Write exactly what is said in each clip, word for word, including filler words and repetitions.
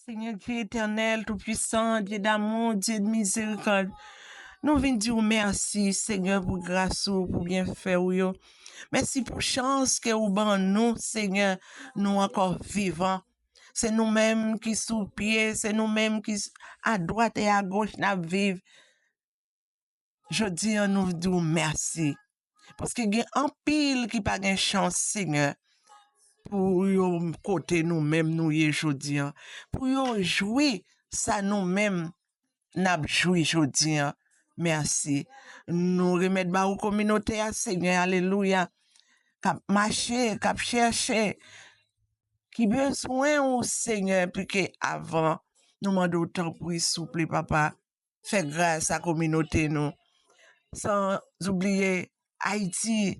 Senyè Dye etènèl, toupwisan, Dye damou, Dye de mizerikòd, nou vin di w mèsi, Senyè, pou gras ou, pou byenfè w yo. Mèsi pou chans ke ou ban nou, Senyè, nou ankò vivan. Se nou menm ki sou pye, se nou menm ki s- adwat e agoch n ap viv. Jodi a, nou di w mèsi. Paske gen anpil ki pa gen chans, Senyè, pou yo kote nou menm nou ye jodi a. Pou yo jwi sa nou menm n ap jwi jodi a. Mèsi. Nou remèt ba ou kominote a, Senyè, alelouya. K ap mache, k ap chèche, ki bezwen ou, Senyè, pike avan. Nou mande w tanpri, souple, papa. Fè gras a kominote nou. San oubliye Ayiti,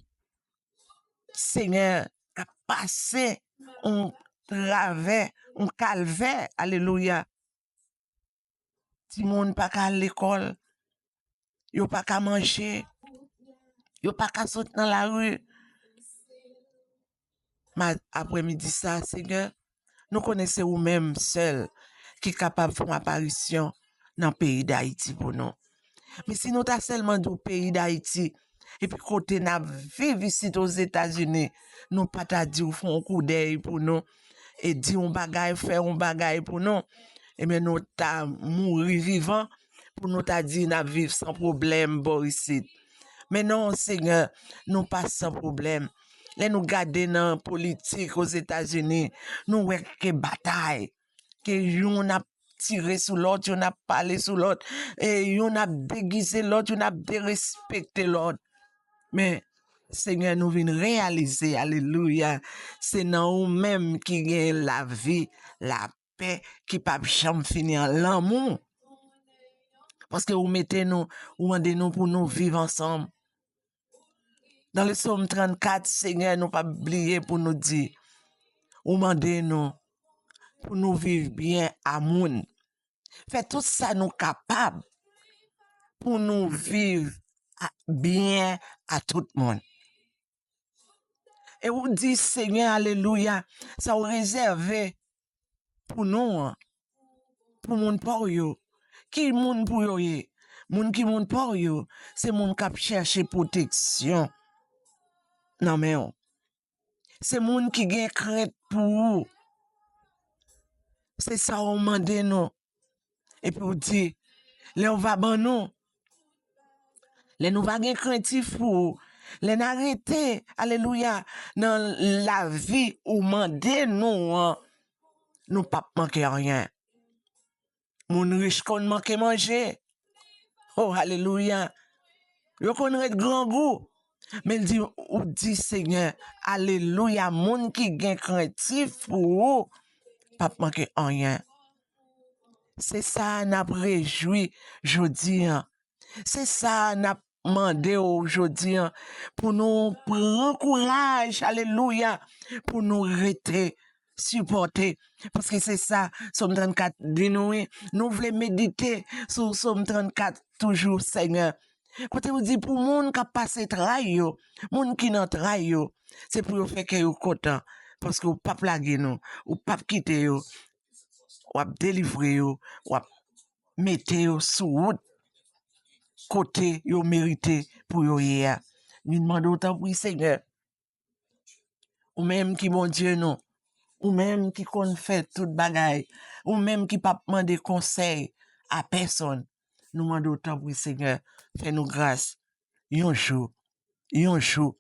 Senyè, k ap pase yon travè, yon kalvè, alelouya. Timoun pa ka al lekòl, yo pa ka manje, yo pa ka sot nan lari. Ma aprèmidi sa, Senyè, nou konnen se ou menm sèl ki kapab fè yon aparisyon nan peyi Dayiti pou nou. Men si nou ta sèlman di w peyi Dayiti, epi kote n ap viv isit Ozetazini, nou pa ta di w fè yon koudèy pou nou, e di yon bagay, fè yon bagay pou nou, ebyen nou ta mouri vivan pou nou ta di n ap viv san pwoblèm bò isit. Men non, Senyè, nou pa san pwoblèm. Lè nou gade nan politik Ozetazini, nou wè ke batay, ke youn ap tire sou lòt, youn ap pale sou lòt, e youn ap degize lòt, youn ap derespekte lòt. Men, Senyè, nou vin reyalize, alelouya, se nan ou menm ki gen lavi, lapè ki p ap janm fini an, lanmou. Paske ou mete nou, ou mande nou pou nou viv ansanm. Dans le psaume trannkat, Senyè, nou p ap bliye pou nou di, ou mande nou pou nou viv byen a moun. Fè tout sa nou kapab pou nou viv a- byen a tout moun. E ou di, Senyè, alelouya, sa ou rezève pou nou an, pou moun pa w yo. Ki moun pou yo ye? Moun ki moun pa w yo, se moun k ap chèche pwoteksyon nan men w. Se moun ki gen krent pou ou. Se sa w mande nou. Epi w di, lè w va ban nou, lè nou va gen krentif pou ou, lè n a rete, alelouya, nan lavi ou mande nou an, nou p ap manke anyen. Moun rich konn manke manje. Oh, alelouya. Yo konn ret grangou. Men l di, ou di, Senyè, alelouya, moun ki gen krentif pou ou p ap manke anyen. Se sa n ap rejwi jodi an. Se sa n ap mande w jodi an, pou nou pran kouraj, alelouya, pou nou rete, sipòte. Paske se sa, Sòm trannkat di nou, wi. Nou vle medite sou Sòm trannkat toujou, Senyè. Kote ou di pou moun k ap pase tray yo, moun ki nan tray yo, se pou yo fè kè yo kontan, paske ou p ap lage nou, ou p ap kite yo, w ap delivre yo, w ap mete yo sou wout kote yo merite pou yo ye a. Nou mande w tanpri, Senyè, ou menm ki Bondye nou, ou menm ki konn fè tout bagay, ou menm ki p ap mande konsèy a pèsonn, nou mande w tanpri, Senyè, fè nou gras. Yon jou, yon jou,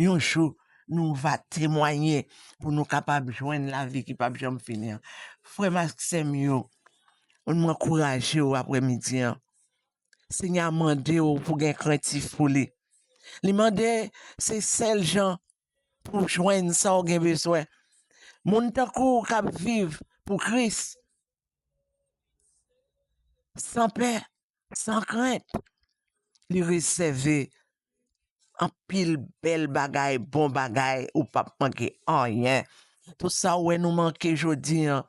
yon jou, nou va temwaye pou nou kapab jwenn lavi ki p ap janm fini an. Frè m ak sè m yo, m ankouraje w aprèmidi an. Senyè a mande w pou gen krentif pou li. Li mande se sèl jan pou w jwenn sa w gen bezwen. Moun tankou w k ap viv pou Kris, san pè, san krent, li resève anpil bèl bagay, bon bagay, ou p ap manke anyen. Tout sa w wè nou manke jodi an,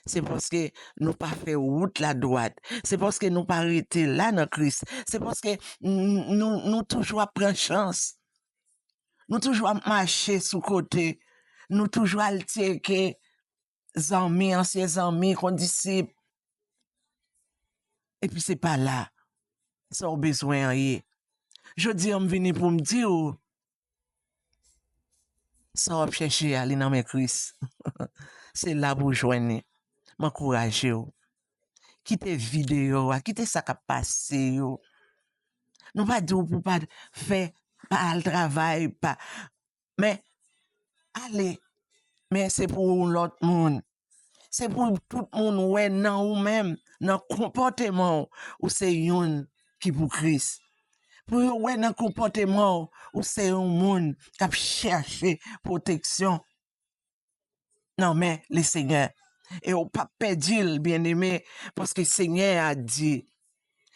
se paske nou pa fè wout la dwat. Se paske nou pa rete la nan Kris. Se paske n- nou, nou toujou ap pran chans. Nou toujou ap mache sou kote. Nou toujou al tcheke zanmi, ansyen zanmi, kondisip. Epi se pa la sa w bezwen an ye. Jodi a, m vini pou m di w, sa w ap chèche a, li nan men Kris. Se la pou w jwenn li. M ankouraje w. Kite vi deyò a, kite sa k ap pase yo. Nou pa di w pou pa fè, pa al travay, pa, men ale. Men se pou yon lòt moun. Se pou tout moun wè nan ou menm, nan konpòteman w, ou se youn ki pou Kris. Pou yo wè nan konpòteman w, ou se yon moun k ap chèche pwoteksyon nan men Lesenyè. E w p ap pèdi l, byeneme, paske Senyè a di,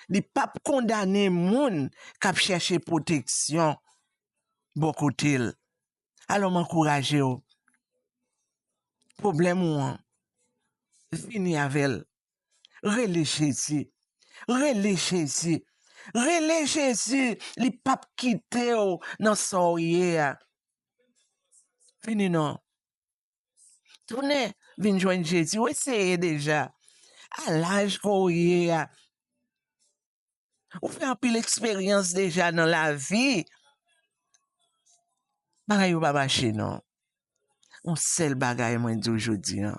li p ap kondane moun k ap chèche pwoteksyon bò kote l. Alò, m ankouraje w. Pwoblèm ou an, vini avè l. Rele Jezi. Rele Jezi. Rele Jezi. Li p ap kite w nan sa w ye a. Vini non. Tounen vin jwenn Jezi. Ou eseye deja. A laj ke w ye a, ou fè anpil eksperyans deja nan lavi. Bagay yo pa mache non. Yon sèl bagay mwen di w jodi a.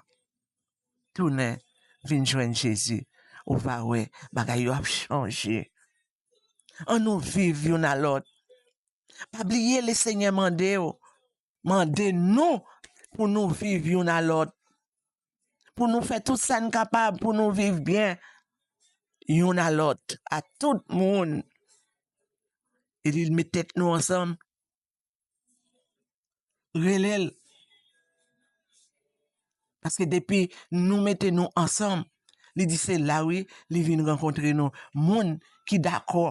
Tounen vin jwenn Jezi. Ou va wè bagay yo ap chanje. Ann nou viv youn a lòt. Pa bliye Lesenyè mande w, mande nou pou nou viv youn a lòt. Pou nou fè tout sa n kapab pou nou viv byen youn a lòt, a tout moun. E li met tèt nou ansanm. Rele l. Paske depi nou mete nou ansanm, li di se la wi, li vin rankontre nou. Moun ki dakò,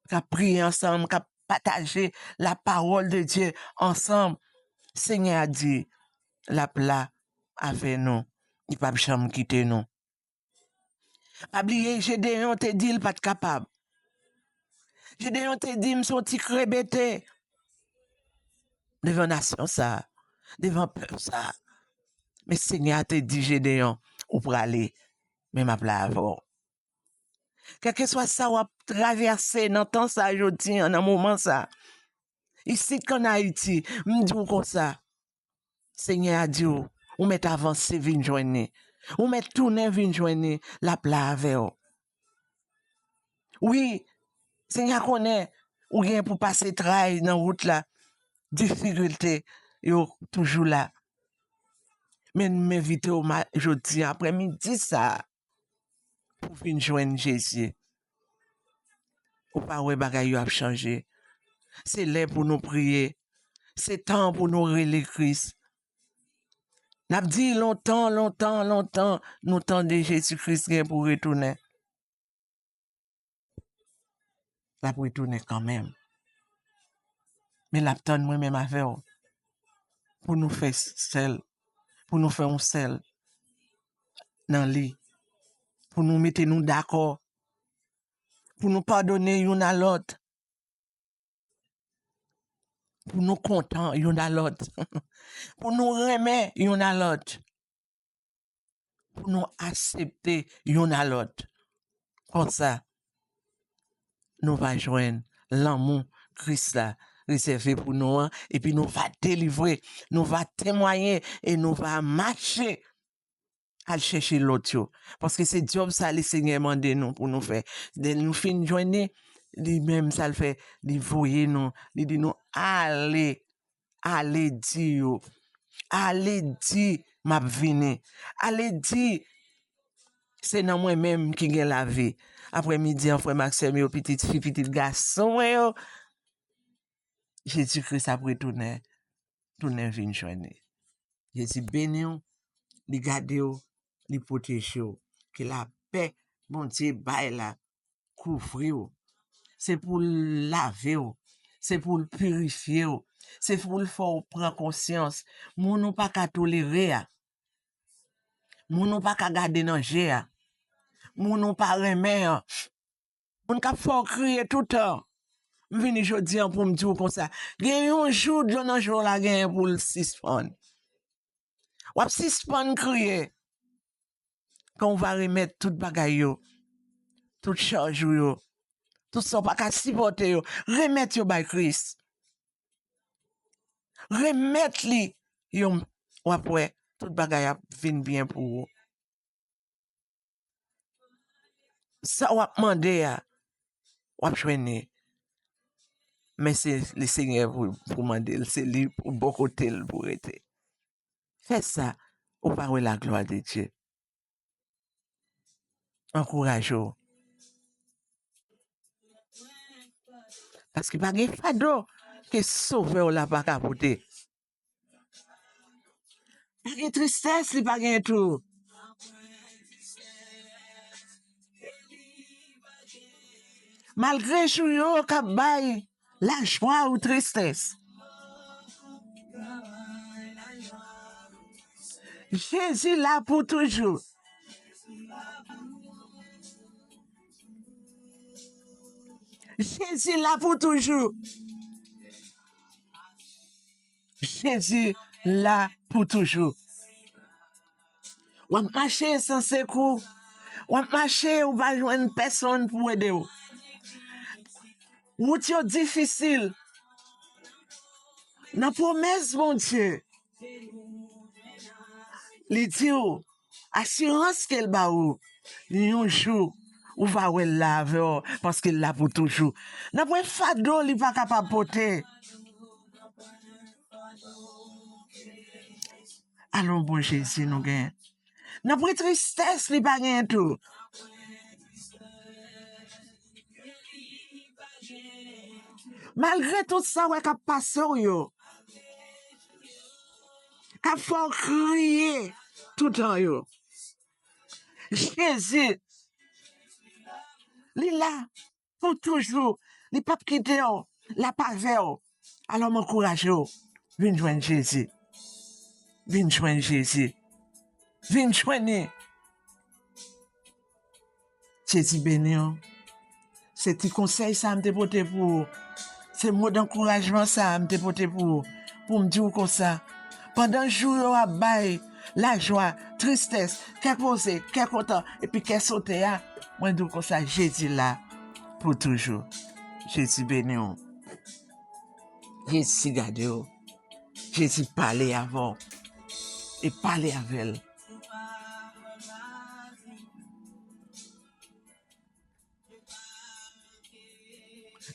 k ap priye ansanm, k ap pataje la parole de Dieu ansanm, Senyè a di l ap la avè nou. Li p ap janm kite nou. Pa bliye, Jedeyon te di l pa t kapab. Jedeyon te di, "M se yon ti krebete devan nasyon sa a, devan pèp sa a." Men Senyè a te di Jedeyon, "Ou prale, men m ap la avè w." Kèlkeswa sa w ap travèse nan tan sa a jodi a, nan moman sa a, isit ann Ayiti, m di w konsa, Senyè a di w, ou mèt avanse vin jwenn li. Ou mèt tounen vin jwenn li, l ap la avè w. Wi, Senyè a konnen ou gen pou pase tray nan wout la, difikilte yo toujou la. Men m envite w ma-, jodi aprèmidi sa a, pou vin jwenn Jezi. Ou pa wè bagay yo ap chanje. Se lè pou nou priye. Se tan pou nou rele Kris. N ap di lontan, lontan, lontan, nou tande Jezi Kris gen pou retounen. L ap retounen kanmenm. Men l ap tann mwen menm avè w pou nou fè sèl, pou nou fè yon sèl nan li, pou nou mete nou dakò, pou nou padone youn a lòt, pou nou kontan youn a lòt, pou nou renmen youn a lòt, pou nou aksepte youn a lòt. Konsa, nou va jwenn lanmou Kris la rezève pou nou an, epi nou va delivre, nou va temwaye e nou va mache al chèche lòt yo. Paske se djòb sa Lesenyè mande nou pou nou fè. Lè nou fin jwenn li, li menm sa l fè, li voye nou, li di nou, "Ale, ale di yo, ale di m ap vini, ale di se nan mwen menm ki gen lavi." Aprèmidi an, frè m ak sè m yo, pitit fi, pitit gason mwen yo, Jezi Kris ap retounen, tounen vin jwenn li. Jezi beni w, li gade w, li pwoteje w. Ke lapè Bondye bay la kouvri w. Se pou l lave w, se pou l pirifye w, se pou l fè w pran konsyans. Moun ou pa ka tolere a, moun ou pa ka gade nan je a, moun ou pa renmen an, moun k ap fè w kriye toutan. M vini jodi an pou m di w konsa, gen yon jou dlo nan je w la genyen pou l sispann. W ap sispann kriye. Kan w va remèt tout bagay yo, tout chaj ou yo, tout sa w pa ka sipòte yo, remèt yo bay Kris. Remèt li yo, w ap wè tout bagay ap vin byen pou ou. Sa w ap mande a, w ap jwenn li. Men se Lesenyè pou, pou mande l, se li pou bò kote l pou rete. Fè sa, ou va wè laglwa de Dye. Ankouraje w. Paske pa gen fado ke Sovè w la pa ka pote. Pa gen tristès, li pa gen tou. Malgre jou yo k ap bay lajwa ou tristès, Jezi la pou toujou. Jezi la pou toujou. Jezi la pou toujou. W ap mache san sekou. W ap mache, ou pa jwenn pèsonn pou ede w. Wout yo difisil. Nan pwomès Bondye, li di w, asirans ke l ba ou, yon jou, ou va wè l la avè w, paske l la pou toujou. Nan pwen fado li pa kapab pote. Alon bon Jezi nou gen. Nan pwen tristès li pa gen tou. Malgre tout sa w wè k ap pase w yo, k ap fè w kriye toutan yo, Jezi, li la pou toujou. Li p ap kite w. L ap avè w. Alò, m ankouraje w. Vin jwenn Jezi. Vin jwenn Jezi. Vin jwenn li. Jezi beni w. Se ti konsèy sa a m te pote pou ou. Se mo dankourajman sa a m te pote pou ou. Pou m di w konsa, pandan jou yo ap bay lajwa, tristès, kè poze, kè kontan, epi kè sote a, mwen di w konsa, Jezi la pou toujou. Jezi beni w. Jezi gade w. Jezi pale avè w. E pale avè l.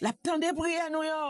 L ap tande priyè nou yo.